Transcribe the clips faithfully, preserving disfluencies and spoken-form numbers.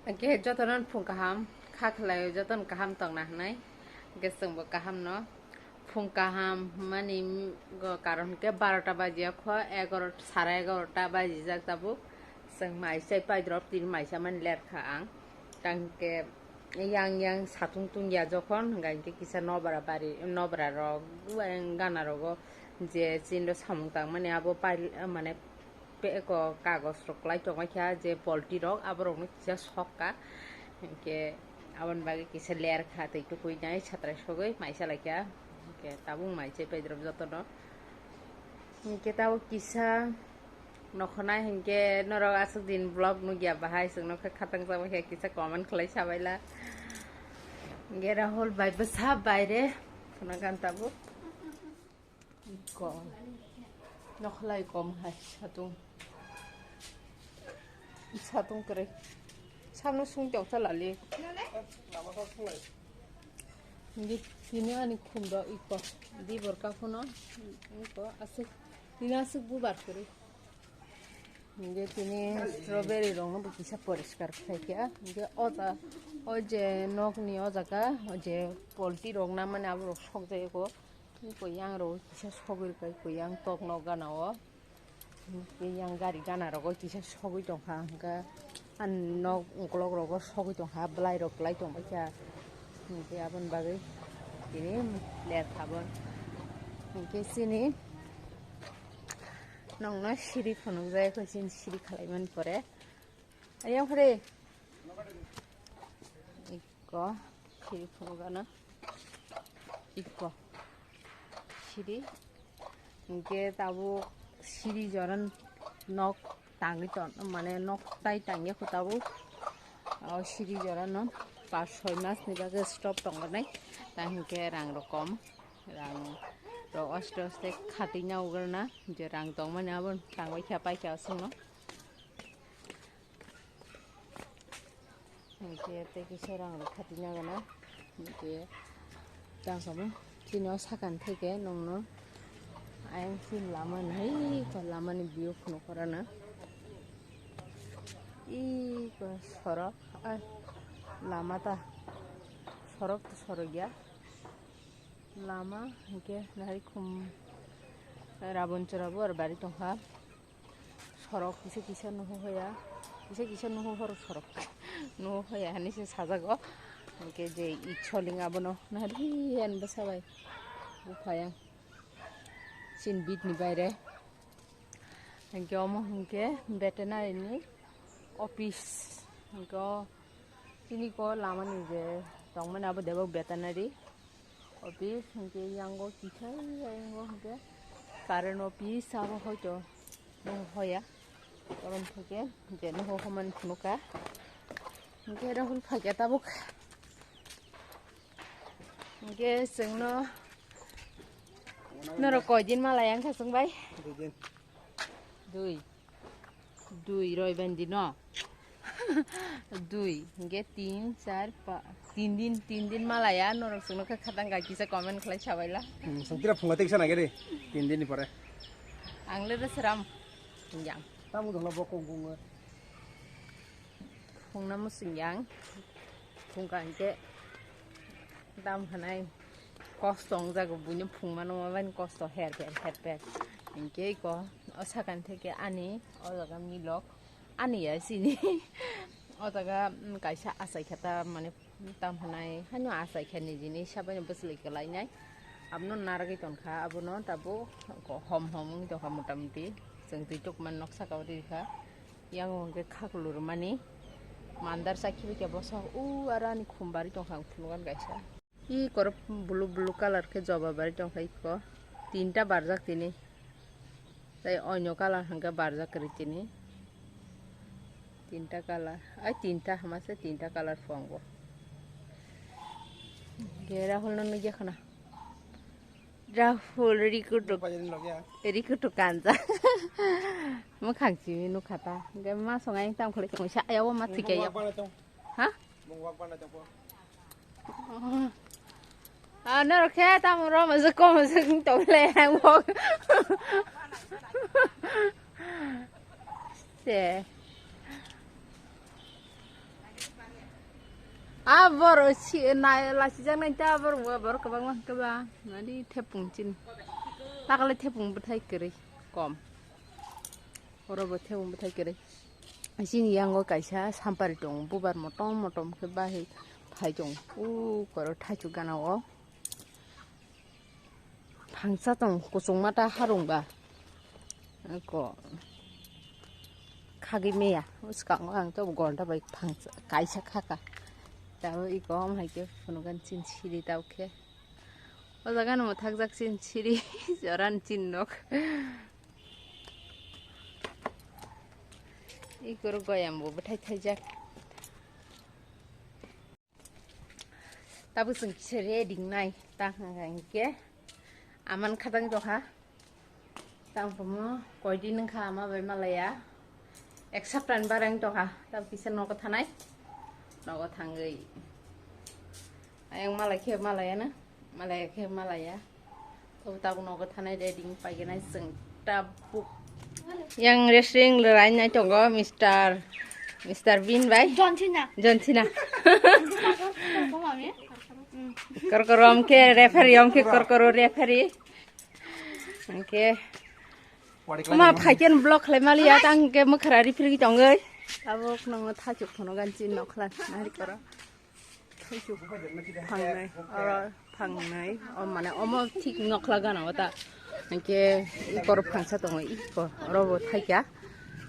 Hwnkhe jotono phung kaham, kha khlai jotono kaham tongna hwnwi, hwnkhe chwngbo kaham no. Phung kaham mani go karon hwnkhe barota baji kho, egarota, sara egarota baji jak tabuk. Chwng mai chai paidrop tini mai chamani ler kha ang. Tang hwnkhe yang yang satung tungya jokhon, hwnkha hwnkhe kisa nobra bari, nobra rok, gana rogo je chini samung tangmani abo pai, mane pe-, eko kagoj rok kwlai tongmani kha je poultry rok, aborokno kisa sok kha. Hwnkhe aboni bagwi kisa ler kha, tei tukui nai satrai sogwi mai salai kha. Hwnkhe tabuk mai chai paidrop jotono. Hwnkhe tabuk kisa nokhonai hwnkhe norok aswk din vlog nukya bahai chwngno khe khatang chama khe kisa comment khlai sabaila. Hwnkhe Rahul bai bwsa baire khuna gan tabuk. Kom. Nokhlai kom hai satung. Satung kwrwi. Samno sung toksa lali. Di, tini ani khumdo iko. Di borka phuno. Iko aswk. Tini aswk bubar kwrwi. Hingke tini strawberry rokno bo kisa poriskar khlai kha. Hingke o ja, o je nokni o jaga, o je poultry rok namani aborok sok jai o. Koyang rok kisa sogwi rwkha, koyang tok nok gana o. Koyang gari gana rogo kisa sogwi tongkha, hwnkhe ani nok ukolok rogo sogwi tongkha, bwlai rok kwlai tongbaikha. Hwnkhe aboni bagwi tini ler kha bo. Hwnkhe chini nokno siri phunukjak, chini siri khwlaimani pore. Ayang phre. Iko, siri phunukgana. Iko. Siri. Hingke tabuk siri joran nok tangwi ton, mane nok tai tangya kho tabuk. O siri jorano pas soi mas ni bagwi stop tongkha nai. Ta hingke rang rok kom. Rang rok aste aste khatwi na ugrana. Je rang tongmani abo tangwi kha paikha aswkno. Hingke tei kisa rang rok khatwi nagana. Hingke tang samo chini o sakani theke nongno ayang si lama ni hai ko lama ni view phunukha rana. Iko sorok, ah, lama ta sorok to sorok ya. Lama hingke nahari khum rabon chora bo ar bari tongkha. Sorok kisa kisa nuhu hoya, kisa kisa nuhu horo sorok nuhu hoya hani se sajago. Hingke je i choling abono nahari hen bwsa bai buphayang sin bit ni baire. Hingke omo hingke veterinary ni office. Hingke o chini ko lama ni je tongmani abo debo veterinary office hingke yango kisa yango hingke current office abo hoito nuhu hoya. Orom theke je nuhu homani phunukha. Hingke Rahul phaikha tabuk. Hingke chwngno norok koi din malai wngkha chwng bai? Dui din. Dui. Dui roi bandi no. Dui. Hingke tin, char, pa-, tin din, tin din malaya norok chwngno khe khatang kisa comment khlai sabaila. Hmm, songkira phunga tei kisa nangkhe de. Tin din ni pore. Ang le sram. Yang. Tamo dolo bo kong kong. Phungna musing yang. Phungka hingke dam hanai kosto wngjago buino phungmano mabani kosto her per her per. Hingke iko o sakani theke ani o jaga milok ani ya sini o jaga, mm, kaisa achai khe ta mane tam hanai haino achai khe nijini sabaino bwchwlwi kwlainai abono narwgwi tongkha abono tabuk hom hom wngwi tongkha motamuti chwng twi tukmani nok saka o rikha. Yang hwnkhe khaklurmani mandar chakhibai khe bwsa o aro ani khum bari tongkha ang phunukgani kaisa. I korok blue blue colour khe joba bari tongkha iko. Tinta barjak tini. Tei onyo colour hwnkhe barjak kwrwi tini. Tinta colour. Ai tinta hama se tinta colour phongo. Gera hulno nugya khana. Rahul rikutuk. Rikutuk kanja. Mwkhang simi nukha ta. Hwnkhe ma songa yang tam khwlai tong sa ayabo ma thikya. Ha? Ah, norok khe tamo ro masa kom masa tong le ang bo. Se. Abor si nai lachijak nai ta abor bo abor kwbangma hwnkhe ba nadi thepung chini. Takle thepung bwthai kwrwi kom. Oro bo thepung bwthai kwrwi. Chini yango kaisa sampari tongo, bubar motom motom khe bahai phai tongo. U koro thaichuk gana o. Phangsa tong kuchungma ta harung ba. Ko khagwi meya. Bwskango ang to gonta bai phangsa kaisa khaka. Tabo iko om hai khe phunugan chin siri tao khe. O jaga no thakjak chin siri joran chin nok. Iko ro goyam bo bwthai thaijak. Tabuk chwng kisa ready wngnai, ta hwnkha hinkhe aman khatang tokha. Tang tongmo koidin wngkha ama bai malaya. Ek sapta ni barang tokha, tabuk kisa nogo thanai. Nogo thangwi. Ayang malai khe malaya na, malaya khe malaya. Tabuk nogo thanai ready wng paiganai chwng tabuk. Yang wrestling lwrainai tongo Mister, Mister Bean bai. John Cena. John Cena. Koma mi? Korkorom khe referee, om khe korkoro referee. Hwnkhe ma phaiken block khlai maliya, tang khe mwkhra referee tongwi. Tabuk nongo thachuk phano ganchi nokhla nari koro. Phangnai, oro phangnai, o mane omo thik nokhla gana o ta. Hwnkhe ikor phangsa tongo, ikor oro bo thaikha.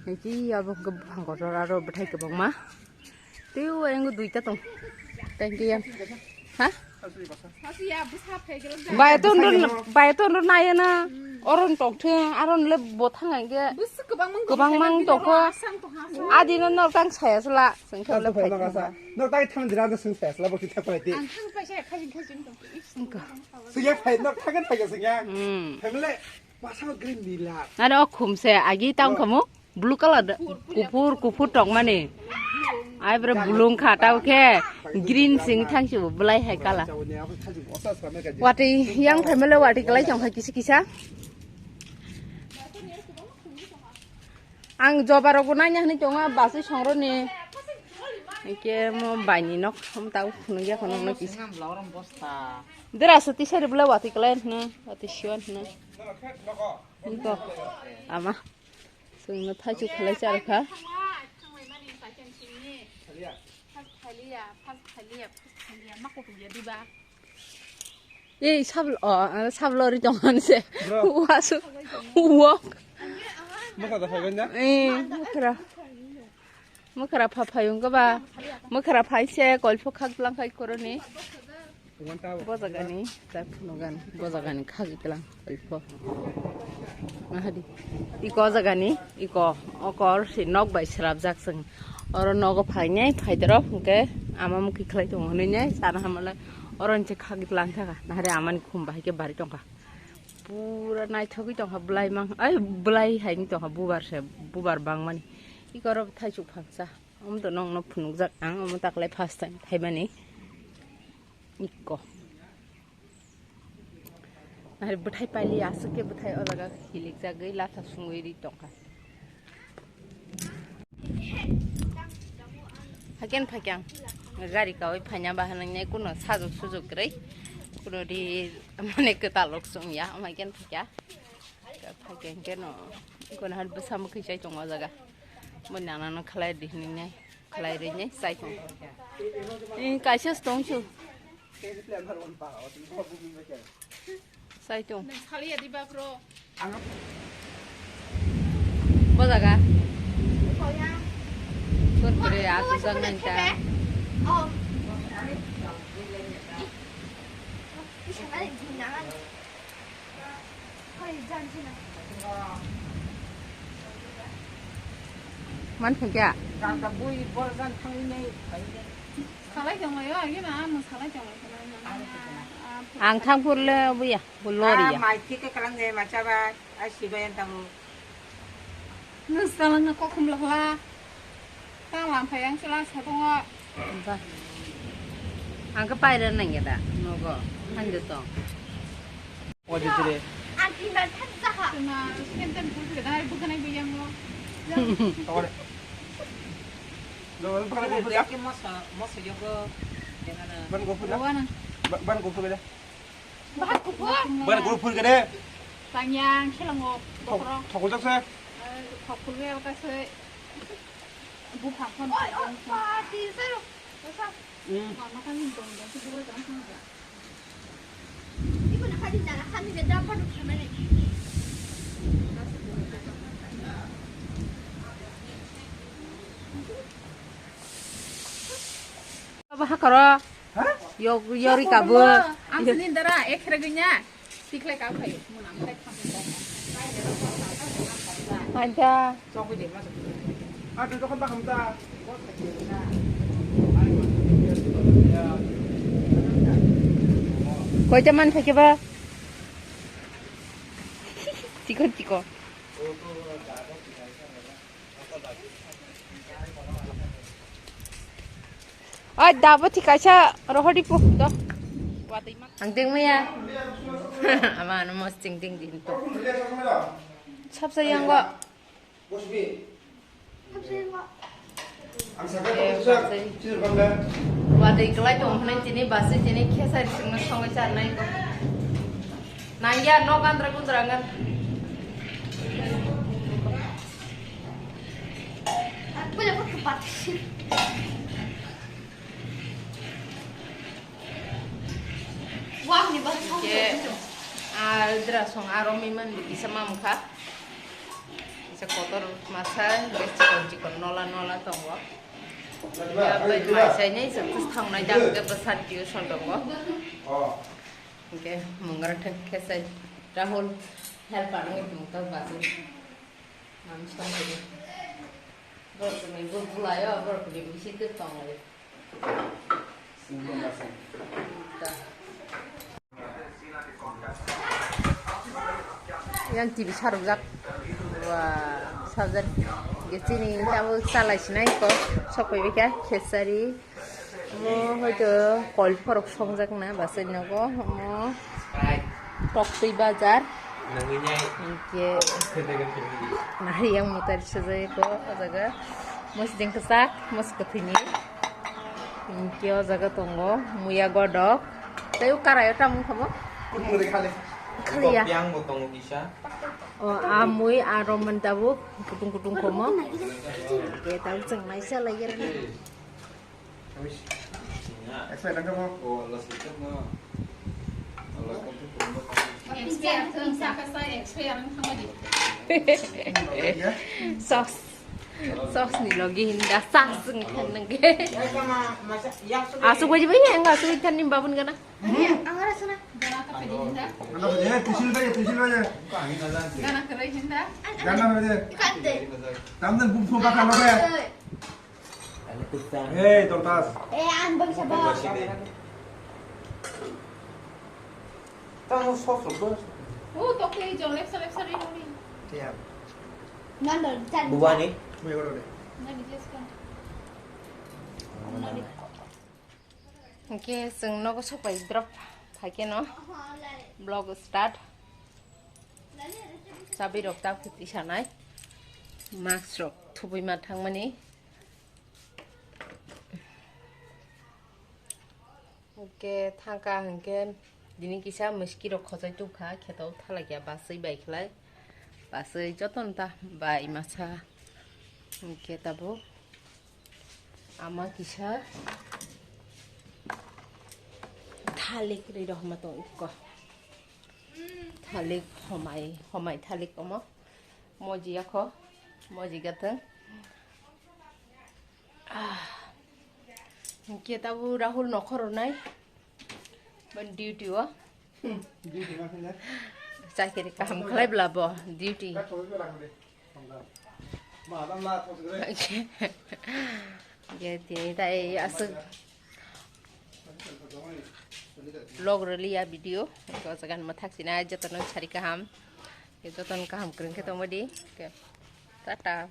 Hwnkhe abo hwnkhe buphang kotor aro bwthai kwbangma. Tei o ayang duita tong. Thank you, yang. Ha? Bai ton ro, bai ton ro nai na. Oron tong thung, aron le bo thang ang ge. Kwbang mang tong kho. Adi no nor tang saya sala. Sengkhe le phai. No tai thang jira da seng saya sala bo kita phai ti. Ang thang phai saya phai phai jing tong. Sengya phai no thang phai sengya. Hmm. Family masa green nila. Nare o khum se agi tang khamu. Blue color da, kuphur, kuphur tongmani. Ai bro bulung kha tao khe green sing thang si bo belai hai kala. Wati yang family wati kalai tong kha kisa kisa. Ang joba rok bo naina hwnwi tongo basui songroni. Hwnkhe mo baini nok hom tao phunukya kheno nokni kisa. Dera se tisari bwlai wati kalai hwno, wati siwan hwno. Niko ama. Chwngno thaichuk khalai charwkha. Ei, sablo, oh, sablo ri tong han se. Bro. Uasu, uok. Mokha da phaibai na? Eh, mokra. Mokra pha phai wngkha ba. Mokra phai se kolpho khak blang khai koroni. Bo jagani, tak phunugan, bo jagani khagi tlang, iko. Mahadi. Iko jagani, iko, okor si nok bai srapjak chwng. Oro nogo phainai, phaidoro, hwnkhe ama mukhi khlai tongo hwnwi nai, sana hamala. Oro nse khagi tlang thaka, nahari amani khum bahai khe bari tongkha. Pura naithogwi tongkha, bwlai mang, ai, bwlai hai wng tongkha, bubar se, bubar bangmani. Iko oro thaichuk phangsa. Omo to nokno phunukjak ang, omo taklai first time thaimani. Ikko. Nahari bwthai paili aswk khe bwthai o jaga hilikjagwi latha sungwi ri tongkha. Haikhe phaikyang gari kawi phaina bahanangnai kuno sajwk sujwk kwrwi. Kuno ri mane kwtal rok chwngya, omo haikhe phaikya. Phaikhe hwnkhe no, kono hai bwsa mwkhwi chai tongo o jaga. Bo nana no khlai di hinwi nai, khlai rwi nai chai tongo. Ee, kaisa se tong chu. Chai tong. Bo jaga. Kurkure aswk jak nang ta. Man kha kya? Salai tonglaio, agina, ano salai tonglaio. Ang thang purle buya, bu lori ya. Mai thik kalang je macha ba, ai sibai ang tamu. Nung salangna kokhum lahla. Tang lamphai ang chwla satongo. Ba. Ang khe paira nangya da, nogo. Hanjo tong. Odi dire. Ang tinggal thak jaha. Tuna, senten pul thik da, bukanai biyang lo. Tore. Lo, lo, lo, lo, lo. Moso, moso yogo. Ban gopur da. Ba-, ban gopur da. Bahar kuphur. Ban gopur gede. Tangyang, selango, Thok-, bokrok. Thokol jakse. Eh, thokol ge alka se. Bu phang phang. Oi, oi, pa, ti sa. Sa. Hmm. Mama kan dong dong, ti bu dong, dong. Aba hakaro. Ha? Yok, yori kabu. Ang sini dara, ek kere ganya. Tikle kau khai. Muna, muna, kau khai. Aja. Aduh, itu kan paham ta. Koita man thake ba? Chikon chikon. Oi, dabo thik kaisa rohor di pu do. Watwi man. Ang ding maya. Ama ano mos ting ding din to. Sab sa yang go. Watwi kelai tong hwnwi tini basi tini khesari singno songwi charnai ko. Nangya no gandra gundra ngan. Ke, ah, dra song aro mi man di kisa mam kha. Kisa kotor masa, gas chikon chikon nola nola tongo. Ya, bai mai sai nai sa tus thang nai jang ke basa tiyo son tongo. Ke mungra thang ke sai Rahul help ang itu muka basi. Mam song ini. Bor kuni bu bulayo, bor kuni bisi tu tongo. Yang T V sarujak. Wah, sarujak. Ge chini tabuk chalai sinai ko. Sokoi bika khesari. Mo hoito kol phorok songjak na basai nogo. Mo Toktwi bazar. Nangwi nyai. Hinkhe nari yang mutar sejai ko o jaga. Mosjeng kwchak, mos kwthwini. Hinkhe o jaga tongo muya godok. Tei o karaio tamung khamo? Khaliya. Yang bo tongo kisa. O amui aro man tabuk kutung kutung khomo. Hinkhe tabuk chwng naisa lai. Expire thung saka sa expire ang thangma di. Socks. Socks ni logi hinda socks wngkha nangkhe. Asuk baji bai enga asuk ikan ni babun gana. Angara suna. Gana ka pedi hinda. Gana pedi, eh, tusil baje, tusil baje. Gana kere hinda. Gana baje. Kante. Tamdan bum bum bakal loge. Hei, Tortas. Eh, ang bang siya ba? Tamo sauce rok. Oh, toke jong lepsa lepsa ri nori. Iya. Nando, chan. Buani. Nani jeska. Hinkhe chwng nogo sopai drop phaikhe no vlog start. Chabi rok ta phuti sanai. Mask rok thubui ma thangmani. Hinkhe thangka hinkhe dini kisa miski rok khojai tubkha kheto thalakya basui bai khlai basui jotono ta bai masa hinkhe tabuk ama kisa thalik ri rohma tong ikko thalik homai homai thalik omo moji yakho moji gathang. Ah. Hinkhe tabuk Rahul nokhor rwnai. Ban duty o. Chakiri kaham khlai bla bo duty. Hinkhe tini tai aswk vlog rwliya video. Hinkhe o jaga ni mwthak sinai jotono sari kaham. Jotono kaham kwrwng khe tongmodi. Hinkhe tata.